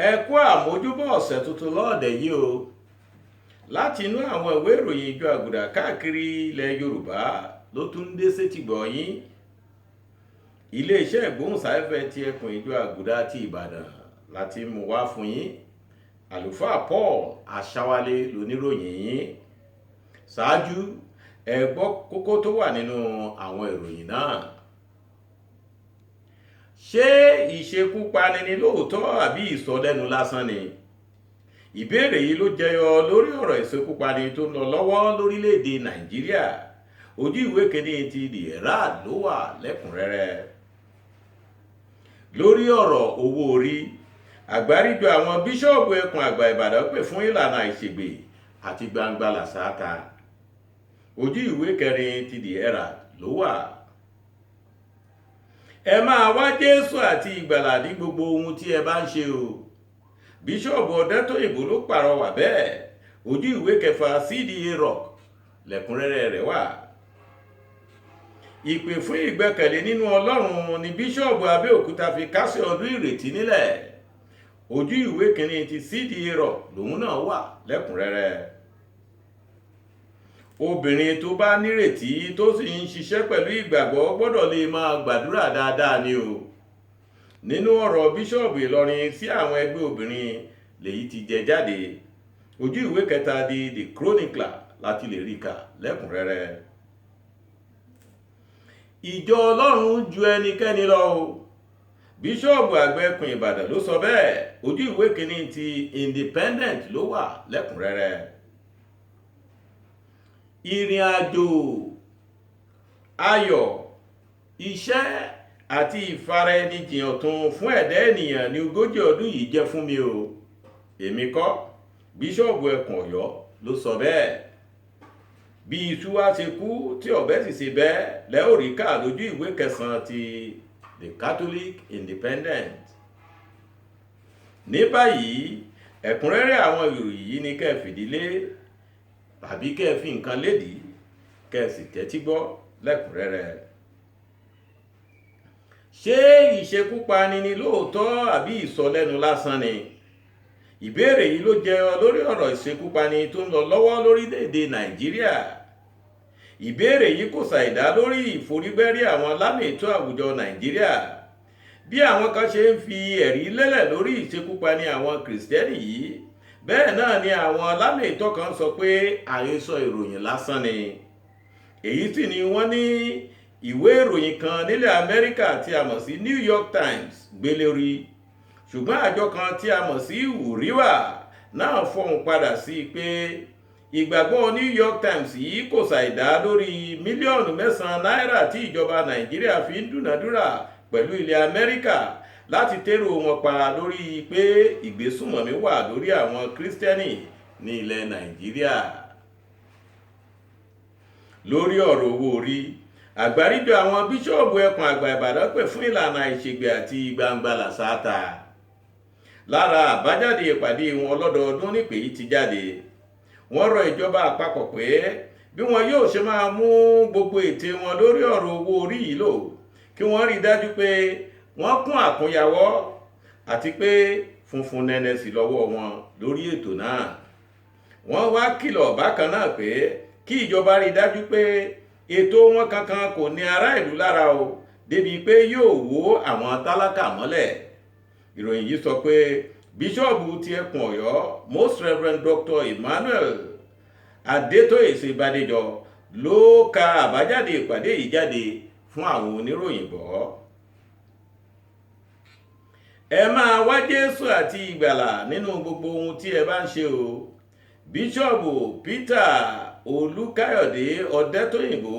Ẹ kú àmójúbọ̀ ọ̀sẹ̀ tuntun lọ́ọ̀dẹ̀ yìí o. Láti inú àwọn ìwé ìròyìn Ìjọ Àgùdà káàkiri ilẹ̀ Yorùbá ló tún ń dé sétìgbọ̀ yín. Iléeṣẹ́ ìgbóhùnsáfẹ́fẹ́ ti ẹkùn Ìjọ Àgùdà ti Ìbàdàn láti mú wá fún yín. Àlùfáà Paul Aṣáwálé lóníròyìn yín. Ṣáájú, ẹ gbọ́ kókó tó wà nínú àwọn ìròyìn náà. Ṣé ìṣekúpani ni lóòótọ́ àbí ìsọlẹ́nu lásán ni? Ìbéèrè yìí ló jẹyọ lórí ọ̀rọ̀ ìṣekúpani tó ń lọ lọ́wọ́ lórílẹ̀‐èdè Nàìjíríà. Ojú ìwé kìíní ti The Herald ló wà lẹ́kùnrẹ́rẹ́. Lórí ọ̀rọ̀ owó orí, àgbáríjọ àwọn bíṣọ́ọ̀bù ẹkùn àgbà Ìbàdàn pè fún ìlànà àìṣègbè àti gbangba làṣááta. Ojú ìwé kẹrin ti The Herald ló wà. Ẹ máa wá Jésù àti ìgbàlà ní gbogbo ohun tí ẹ bá ń ṣe o. Bíṣọ́ọ̀bù Ọ̀dẹ́tóyìnbó ló pàrọwà bẹ́ẹ̀. Ojú ìwé kẹfà CDA Rock lẹ́kùnrẹ́rẹ́ rẹ̀ wà. Ìpè fún ìgbẹ́kẹ̀lé nínú Ọlọ́run ni Bíṣọ́ọ̀bù Abẹ́òkúta fi kásẹ̀ ọdún ìrètí nílẹ̀. Ojú ìwé kìíní ti CDA Rock lòun náà wà lẹ́kùnrẹ́rẹ́. Obìnrin tó bá nírètí tó sì ń ṣiṣẹ́ pẹ̀lú ìgbàgbọ́ gbọ́dọ̀ lè máa gbàdúrà dáadáa ni o. Nínú ọ̀rọ̀ Bíṣọ́ọ̀bù Ìlọrin sí àwọn ẹgbẹ́ obìnrin lèyí ti jẹ jáde. Ojú ìwé kẹta di The Chronicler láti lè rí kà lẹ́kùnrẹ́rẹ́. Ìjọ Ọlọ́run ju ẹnikẹ́ni lọ o. Bíṣọ́ọ̀bù àgbà ẹkùn Ìbàdàn ló sọ bẹ́ẹ̀. Ojú ìwé kìíní ti Independent ló wà lẹ́kùnrẹ́rẹ́. Ìrìn àjò ayọ̀, iṣẹ́ àti ìfaraẹnijìn ọ̀tun fún ẹ̀dá ènìyàn ní 40 ọdún yìí jẹ́ fún mi o. Èmi kọ́, Bíṣọ́ọ̀bù ẹkùn Ọ̀yọ́ ló sọ bẹ́ẹ̀. Bí iṣu wá ṣe kú tí ọ̀bẹ sì ṣe bẹ́ẹ̀ lẹ́ ò rí kà lójú ìwé kẹsàn-án ti The Catholic Independent. Ní báyìí, ẹ̀kúnrẹ́rẹ́ àwọn ìròyìn yìí ni kẹ́ ẹ fìdílé tàbí kẹ́ ẹ fi nǹkan lédìí kẹ́ ẹ sì tẹ́tí gbọ́ lẹ́kùnrẹ́rẹ́. Ṣé ìṣekúpani ni lóòótọ́ àbí ìsọlẹ́nu lásán ni? Ìbéèrè yìí ló jẹyọ lórí ọ̀rọ̀ ìṣekúpani tó ń lọ lọ́wọ́ lórílẹ̀‐èdè Nàìjíríà. Ìbéèrè yìí kò ṣàìdá lórí ìforígbẹ́rí àwọn lámèétọ́ àwùjọ Nàìjíríà. Bí àwọn kan ṣe ń fi ẹ̀rí lélẹ̀ lórí ìṣekúpani àwọn Kìrìsìtẹ́nì yìí, bẹ́ẹ̀ náà ni àwọn lámèétọ́ kan sọ pé àhesọ ìròyìn lásán ni. Èyí sì ni wọ́n ní ìwé ìròyìn kan nílẹ̀ Amẹ́ríkà tí a mọ̀ sí New York Times gbé lórí. Ṣùgbọ́n àjọ kan tí a mọ̀ sí Huriwa náà fọhùn padà sí pé ìgbàgbọ́ New York Times yìí kò ṣàìdá lórí 9 mílíọ̀nù náírà tí ìjọba Nàìjíríà fi ń dúnàdúrà pẹ̀lú ilẹ̀ Amẹ́ríkà láti tẹ́rò wọn pa lórí pé ìgbésùnmọ̀mí wà lórí àwọn Kìrìsìtẹ́nì ní ilẹ̀ Nàìjíríà. Lórí ọ̀rọ̀ owó orí, àgbáríjọ àwọn bíṣọ́ọ̀bù ẹkùn àgbà Ìbàdàn pè fún ìlànà àìṣègbè àti gbangba làṣááta. Lára àbájáde ìpàdé wọn lọ́dọọdún nípè yìí ti jáde. Wọ́n rọ ìjọba àpapọ̀ pé bí wọn yóò ṣe máa mú gbogbo ète wọn lórí ọ̀rọ̀ owó orí yìí lò, kí wọ́n rí i dájú pé wọ́n kún àkúnyawọ́ àti pé funfun nẹ́nẹ́ sí lọ́wọ́ wọn lórí ètò náà. Wọ́n wá kìlọ̀ bákan náà pé kí ìjọba rí i dájú pé ètò wọn kankan kò ní ará ìlú lára o, débi pé yóò wó àwọn tálákà mọ́lẹ̀. Ìròyìn yìí sọ pé Bíṣọ́ọ̀bù ti ẹkùn Ọ̀yọ́, Most Reverend Dr. Emmanuel Adétóyèsè Bádéjọ, ló ka àbájáde ìpàdé yìí jáde fún àwọn oníròyìn gbọ́. Ẹ máa wá Jésù àti ìgbàlà nínú gbogbo ohun tí ẹ bá ń ṣe o. Bíṣọ́ọ̀bù Peter Olúkáyọ̀dé Ọ̀dẹ́tóyìnbó,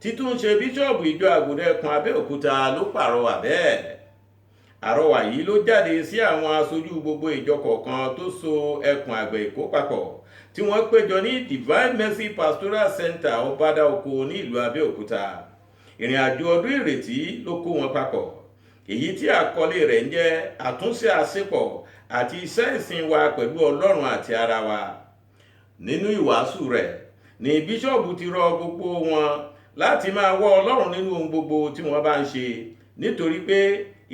títún ṣe bíṣọ́ọ̀bù Ìjọ Àgùdà ẹkùn Abẹ́òkúta, ló pàrọwà bẹ́ẹ̀. Àrọwà yìí ló jáde sí àwọn aṣojú gbogbo ìjọ kọ̀ọ̀kan tó so ẹkùn àgbẹ̀ Èkó papọ̀ tí wọ́n péjọ ní Divine Mercy Pastoral Center, Ọbádà Oko, ní ìlú Abẹ́òkúta. Ìrìn àjò ọdún ìrètí ló kó wọn papọ̀, èyí tí àkọlé rẹ̀ ń jẹ́ àtúnṣe àṣepọ̀ àti iṣẹ́ ìsìn wa pẹ̀lú Ọlọ́run àti ara wa. Nínú ìwàásù rẹ̀ ní bíṣọ́ọ̀bù ti rọ gbogbo wọn láti máa wá Ọlọ́run nínú ohun gbogbo tí wọ́n bá ń ṣe, nítorí pé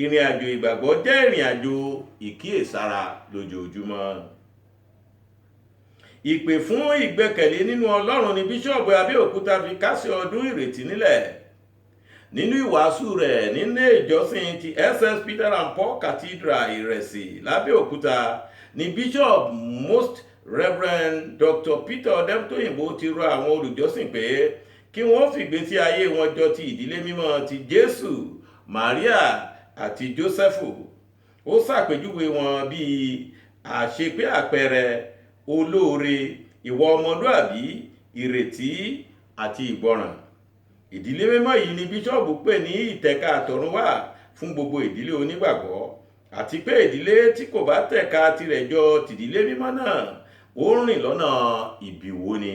Ìrìn àjò ìgbàgbọ́ jẹ́ ìrìn àjò ìkíyèsára lójoojúmọ́. Ìpè fún ìgbẹ́kẹ̀lé nínú Ọlọ́run ni Bíṣọ̀bù Abẹ́òkúta fi kásẹ̀ ọdún ìrètí nílẹ̀ nínú ìwàásù rẹ̀ nínú ìjọsìn ti SS Peter and Paul Cathedral, Ìrẹsì, l'Abẹ́òkúta ni Bishop Most Reverend Dr. Peter Ọdẹ́tóyìnbó ti rọ àwọn olùjọ́sìn pé kí wọ́n fìgbésí ayé wọn jọ ti ìdílé mímọ́ ti Jésù, Maria àti Jósẹ́fù. Ó ṣàpèjúwe wọn bíi àṣepé àpẹẹrẹ olóore, ìwà ọmọlúàbí, ìrètí àti ìgbọràn. Ìdílé mímọ́ yìí ni bíṣọ́ọ̀bù pè ní ìtẹ̀ka àtọ̀runwá fún gbogbo ìdílé onígbàgbọ́, àti pé ìdílé tí kò bá tẹ̀ka tirẹ̀ jọ tìdílé mímọ́ náà, ó ń rìn lọ́nà ìbìwó ni.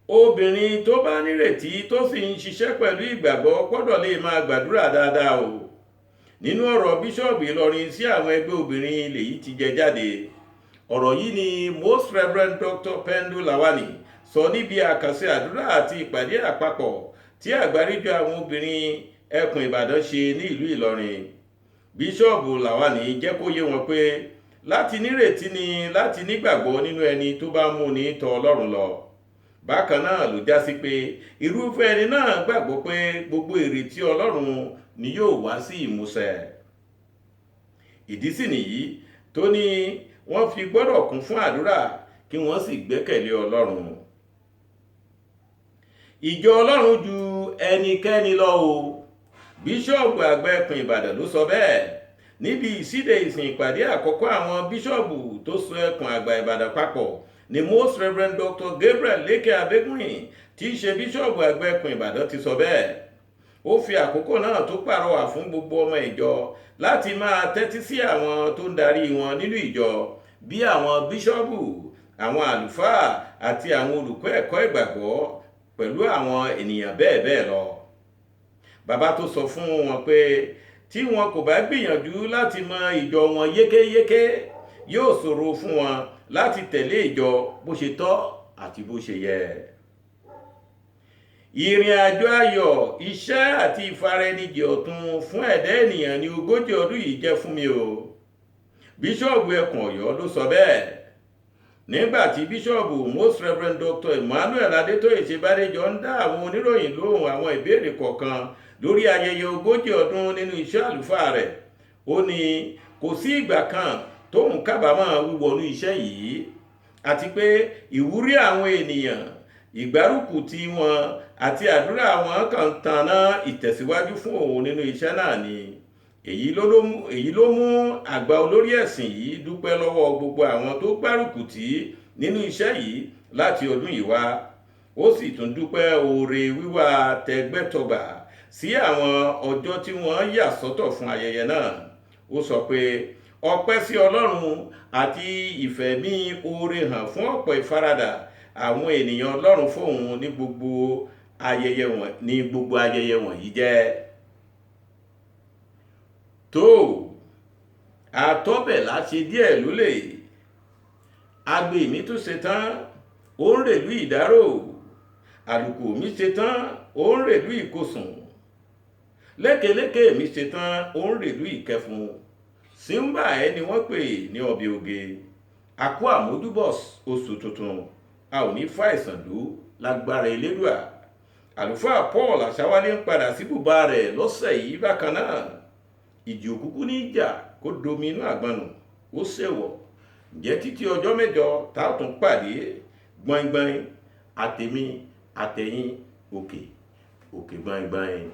Obìnrin tó bá nírètí tó sì ń ṣiṣẹ́ pẹ̀lú ìgbàgbọ́ gbọ́dọ̀ lè máa gbàdúrà dáadáa o. Nínú ọ̀rọ̀ Bíṣọ́ọ̀bù Ìlọrin sí àwọn ẹgbẹ́ obìnrin lèyí ti jẹ jáde. Ọ̀rọ̀ yìí ni Most Reverend Dr. Pendu Lawani sọ níbi àkànṣe àdúrà àti ìpàdé àpapọ̀ tí àgbáríjọ àwọn obìnrin ẹkùn Ìbàdàn ṣe ní ìlú Ìlọrin. Bíṣọ́ọ̀bù Lawani jẹ́ kó yé wọn pé láti nírètí ni láti nígbàgbọ́ nínú ẹni tó bá mú ní tọ̀ Ọlọ́run lọ. Bákan náà ló já sí pé irúfẹ́ ẹni náà gbàgbọ́ pé gbogbo ìrètí Ọlọ́run ni yóò wá sí ìmúṣẹ. Ìdí sì nìyí tó ní wọ́n fi gbọ́dọ̀ kún fún àdúrà kí wọ́n sì gbẹ́kẹ̀lé Ọlọ́run. Ìjọ Ọlọ́run ju ẹnikẹ́ni lọ o. Bíṣọ́ọ̀bù àgbà ẹkùn Ìbàdàn ló sọ bẹ́ẹ̀ níbi ìsíde ìsìn ìpàdé àkọ́kọ́ àwọn bíṣọ́ọ̀bù tó so ẹkùn àgbà Ìbàdàn papọ̀ ni Most Reverend Dr. Gabriel Leke Abegunrin, tí í ṣe bíṣọ́ọ̀bù àgbà ẹkùn Ìbàdàn, ti sọ bẹ́ẹ̀. Ó fi àkókò náà tó pàrọwà fún gbogbo ọmọ ìjọ láti máa tẹ́tí sí àwọn tó ń darí wọn nínú ìjọ, bí àwọn bíṣọ́ọ̀bù, àwọn àlùfáà àti àwọn olùkọ́ ẹ̀kọ́ ìgbàgbọ́ pẹ̀lú àwọn ènìyàn bẹ́ẹ̀ bẹ́ẹ̀ lọ. Bàbá tó sọ fún wọn pé tí wọn kò bá gbìyànjú láti mọ ìjọ wọn yékéyéké, yóò ṣòro fún wọn láti tẹ̀lé ìjọ bó ṣe tọ́ àti bó ṣe yẹ. Ìrìn àjò ayọ̀, iṣẹ́ àti ìfaraẹnijì ọ̀tun fún ẹ̀dá ènìyàn ní 40 ọdún yìí jẹ́ fún mi o. Bíṣọ́ọ̀bù ẹkùn Ọ̀yọ́ ló sọ bẹ́ẹ̀ nígbà tí Bíṣọ́ọ̀bù Most Reverend Dr. Emmanuel Adétóyè Ṣebádéjọ ń dá àwọn oníròyìn lóhùn àwọn ìbéèrè kọ̀ọ̀kan lórí ayẹyẹ 40 ọdún nínú iṣẹ́ àlùfáà rẹ̀. Ó ní kò sí ìgbà kan tóun kábàámọ̀ wíwọnú iṣẹ́ yìí, àti pé ìwúrí àwọn ènìyàn, ìgbárùkù tí wọn àti àdúrà wọn kàn tanná ìtẹ̀síwájú fún òun nínú iṣẹ́ náà ni. Èyí ló mú àgbà olórí ẹ̀sìn yìí dúpẹ́ lọ́wọ́ gbogbo àwọn tó gbárùkù tì nínú iṣẹ́ yìí láti ọdún yìí wá. Ó sì tún dúpẹ́ oore wíwá tẹgbẹ́tọgbà sí àwọn ọjọ́ tí wọ́n yà sọ́tọ̀ fún ayẹyẹ náà. Ó sọ pé ọpẹ́ sí Ọlọ́run àti ìfẹ̀mí oore hàn fún ọ̀pọ̀ ìfaradà àwọn ènìyàn Ọlọ́run fóun ní gbogbo ayẹyẹ wọ̀nyí jẹ́. Tó àtọ́bẹ̀ láṣẹ díẹ̀ lólè, agbe mi tún ṣe tán, ó ń rèlú Ìdárò. Àlùkò mi ṣe tán, ó ń rèlú Ìkosùn. Lékeléké mi ṣe tán, ó ń rèlú Ìkẹfun. Simba ẹni wọ́n pè ní ọbẹ̀ oge. Àkó àmójúbọ̀ oṣù tuntun, a ò ní fàìsàn lù lágbára Elédùà. Àlùfáà Paul Àṣàwálé ń padà sí bùbá rẹ̀ lọ́sẹ̀ yìí. Bákan náà, ìjì òkúkú ní ìjà kó domi inú àgbọn nù, ó ṣèwọ̀. Ǹjẹ́ títí ọjọ́ mẹ́jọ tá a tún pàdé, gbọ̀ngbọ̀n àtèmi àtẹ̀yìn, òkè òkè gbọ̀ngbọ̀n.